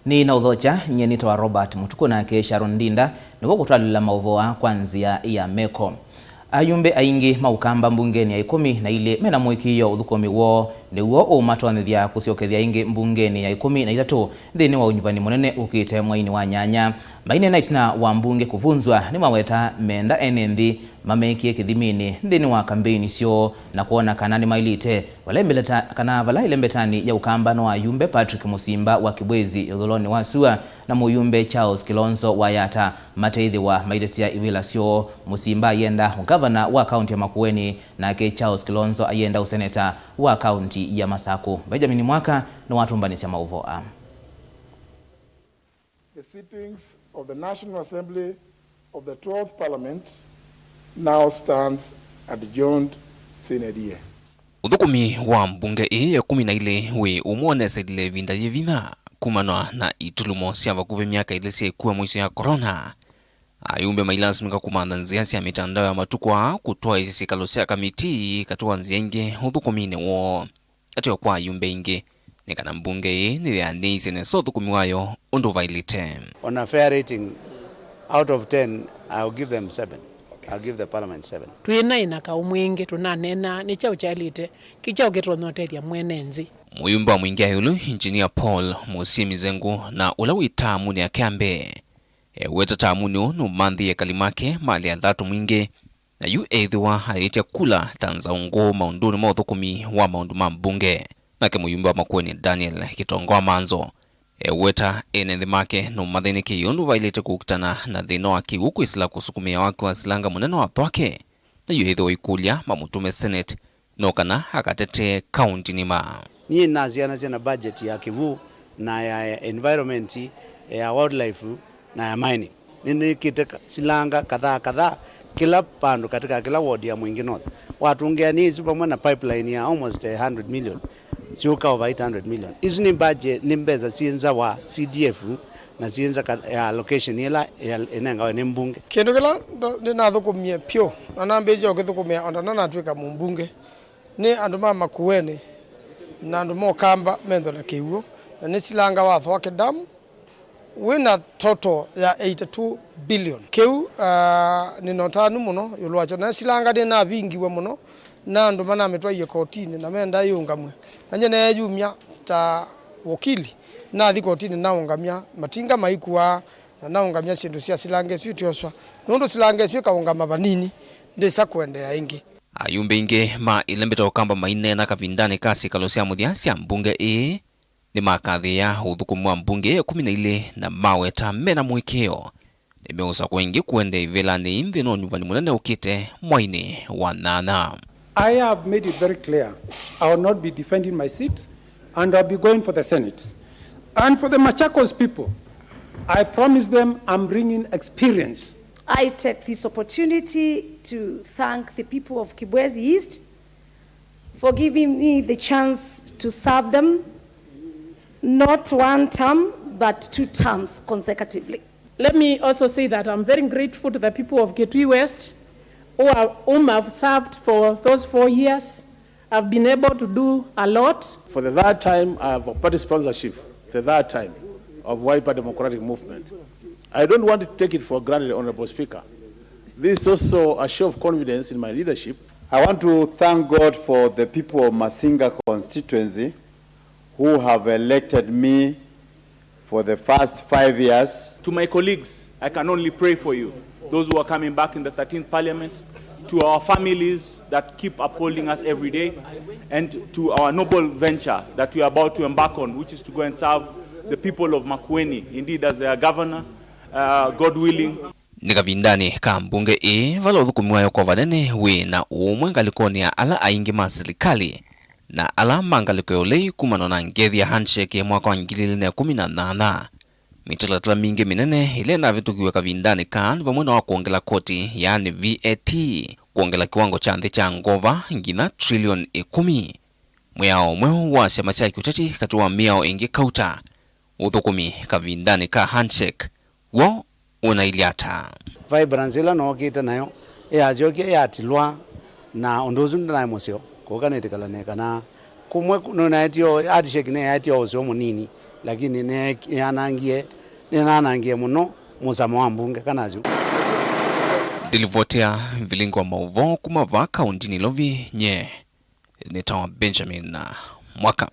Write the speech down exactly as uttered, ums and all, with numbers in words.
Nĩ na ũthokya, nyie nĩtawa Robert Mũtukũ, nake Sharon Ndinda nĩwe ũkũtwalĩla maũvoo aa kwa nzĩa ya meko. Ayumbe aingĩ ma Ũkamba mbungenĩ ya ĩkũmi na ilĩ mena mũĩkĩĩo ũthũkũmi woo nĩw'o ũũmatonyethya kũsyokethya ĩngĩ mbungenĩ ya ĩkũmi na itatũ nthĩnĩ wa ũnyuvani mũnene ũkĩte mwainĩ wa nyanya. Maineena ĩtina wa mbunge kũvunzwa, nĩmaweta menda ene nthĩ mamekĩe kĩthiminĩ nthĩnĩ wa kambeini syoo na kwona kana nĩmaĩlĩte vala ĩmbeleta-, kana vala ĩlembetanĩ ya Ũkamba no ayumbe Patrick Mũsimba wa Kĩbwezi ĩthũlonĩ wa sua na mũyumbe Charles Kilonzo wa Yatta mateĩthĩwa maitetea ivĩla syoo. Mũsimba ayenda ũngavana wa kaunti ya Makueni, nake Charles Kilonzo ayenda ũseneta wa kaunti ya Masakũ. Benjamin Mwaka nĩwatũmbanĩsya maũvoo aa. The sittings of the National Assembly of the twelfth Parliament now stands adjourned sine die. Ũthũkũmi wa mbunge ĩĩ ya ĩkũmi na ilĩ wĩ ũmwe ũnesilile ĩvinda yĩ vinya kumana na itulumo sya vakuvĩ myaka ĩlĩ sya ĩkua mũisyo ya corona. Ayumbe mailasimĩka kũmantha nzĩa sya mĩtandao ya matukũ aa kũtwaĩsya syĩkalo sya kamitii katĩ wa nzĩa ingĩ ũthũkũminĩ woo. Ateo kwa ayumbe aingĩ nĩ kana mbunge ĩĩ nĩyeanĩisye nesa ũthũkũmi wayo ũndũ vaĩlĩte. On a fair rating, out of ten, I'll give them seven. I'll give the parliament seven. Twĩ naĩ na kaũ mwingĩ, tũnaneenaa nĩ kyaũ kyaĩlĩte, kĩ kyaũ kĩtonya ũtethya mwene nthĩ. Mũyumbe wa Mwingĩ Ayũlũ, Engineer Paul Mũsie Mizengu, na ũla wĩ taamunĩ yake ya mbee, eweta taamunĩ ũũ nũmanthĩie ekali make malĩ athatu mwingĩ, na yu eĩthĩwa ayĩtya kula ta nzaũ ngũũ maũndũnĩ ma ũthũkũmi wa maũndũ ma mbunge. Nake mũyumbe wa Makueni Daniel Kitongoa Manzo eweta ene nthĩ make nũmathĩnĩkĩie ũndũ vaĩlĩte kũkitana na thĩna wa kĩw'ũ kwĩsĩla kũsukumĩa waki wa silanga mũnene wa thwake, na yu ethĩwa ikũlya mamũtũme Senate no kana akatetee kaunti nĩma. Niĩ nasianasya na budget ya kĩw'ũ na ya environment, ya wildlife na ya mining. Nĩnĩkĩte ka-, silanga kadhaa kadhaa kĩla vandũ katika kĩla ward ya Mwingĩ North. Watũngĩa nĩ isu vamwe na pipeline ya almost a hundred million, syũka over eight hundred million. Isu nĩ budget, nĩ mbesa syĩ nza wa C D F na syĩ nza ka-, ya allocation ĩla ya-, ĩnengawe nĩ mbunge. Kĩndũ kĩla ndo-, nĩnathũkũmie pyũ na nambĩĩsya ũkĩthũkũmĩa o na nanatw'ĩka mũmbunge nĩ andũ ma Makueni na andũ ma Ũkamba menthwe na kĩw'ũ, na nĩ silanga wa Thwake Dam wĩna total ya eighty-two billion. Kĩu, ah, nĩ na ũtanu mũno ĩũlũ wakyo. Na silanga nĩnavingiwe mũno na andũ manamĩtwaie kotinĩ na menda ĩũngamw'e. Na nyie neeyumya ta wokili, nathi kotinĩ naũngamya matinga maikuaa na naũngamya syĩndũ sya silanga ĩsu itioswa, nũndũ silanga ĩsu ĩkaũngama vanini, ndĩsa kũendeea ĩngĩ. Ayumbe aingĩ ma ĩlembeta Ũkamba maineena kavindanĩ ka syĩkalo sya mũthya sya mbunge ĩĩ nĩmakathĩĩa ũthũkũmi wa mbunge ya ĩkũmi na ilĩ na maweta mena mũĩkĩĩo nĩmeũsakwa ĩngĩ kũendea ivĩlanĩ ii nthĩnĩ wa ũnyuvani mũnene ũkĩte mwainĩ wa nyanya. I have made it very clear, I will not be defending my seat and I'll be going for the Senate. And for the Machakos people, I promise them I'm bringing experience. I take this opportunity to thank the people of Kibwezi East for giving me the chance to serve them, not one term, but two terms consecutively. Let me also say that I'm very grateful to the people of Kitui West who are, whom I've served for those four years. I've been able to do a lot. For the third time, I have a party sponsorship, the third time, of Wiper Democratic Movement. I don't want to take it for granted, Honorable Speaker. This is also a show of confidence in my leadership. I want to thank God for the people of Masinga constituency who have elected me for the first five years. To my colleagues, I can only pray for you, those who are coming back in the thirteenth Parliament, to our families that keep upholding us every day, and to our noble venture that we are about to embark on, which is to go and serve the people of Makueni, indeed as their governor, uh, God willing. Nĩ kavindanĩ ka mbunge ĩĩ vala ũthũkũmi wayo kwa vanene wĩ na ũũmwe ngalĩkonĩ ya ala aingĩ ma silikalĩ na ala ma ngalĩko ya ũlei kumana na ngethi ya handshake ya mwaka wa ngili ilĩ na ĩkũmi na nyanya. Mĩtalatala mingĩ mĩnene ĩla ĩnavĩtũkiw'e kavindanĩ kaa nĩ vamwe na wa kwongela koti, yaani V A T, kwongela kĩwango kya nthĩ kya ngova nginya trilioni ĩkũmi, mwĩao mweũ wa syama sya kĩũteti katĩ wa mĩao ĩngĩ kauta, ũthũkũmi kavindanĩ ka handshake, w'o ũnailye ata? Vibrance ĩla nookĩte nayo ĩyasyokie yatilwa, na ũndũ ũsu ndinaĩ mũseo kũka nĩtĩkalane kana kũmwe nũnaetie o, handshake nĩyaetie o ũseo mũnini, Lakini nĩyanangie, nĩnanangie mũno mũsamo wa mbunge kana asu. Ndilivotea vilingi wa maũvoo kuma vaa kaũndĩnĩ Nairobi, nye nĩtawa Benjamin Mwaka.